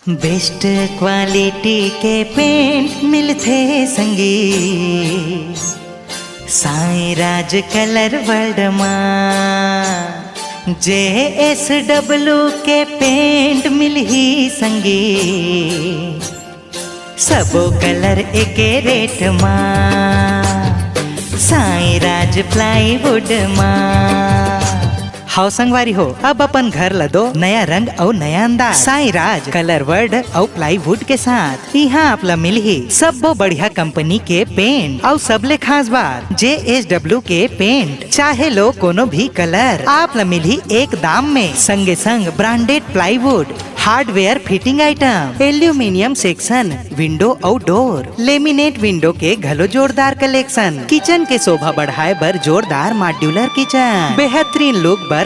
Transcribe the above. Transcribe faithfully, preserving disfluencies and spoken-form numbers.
Best quality के paint मिलथे संगी, साईं राज कलर वर्ल्ड मा। जे एस डब्ल्यू के पेंट मिलही संगी, सबो कलर एके रेट मा, साईं राज प्लाईवुड मा। हव संगवारी हो, अब अपन घर ल दो नया रंग अउ नया अंदाज। साईं राज कलर वर्ल्ड अउ प्लाईवुड के साथ इहाँ आप ला मिलही सब्बो बढ़िया कंपनी के पेंट अउ सबले खास बात जे एस डब्ल्यू के पेंट। चाहे लो कोनो भी कलर, आप ला मिलही एक दाम में। संगे संग branded plywood, hardware fitting item, aluminium section, window अउ डोर, लेमिनेट विंडो के घलो जोरदार कलेक्शन, किचन के शोभा बढ़ाए बर जोरदार मॉड्यूलर किचन, बेहतरीन लुक बर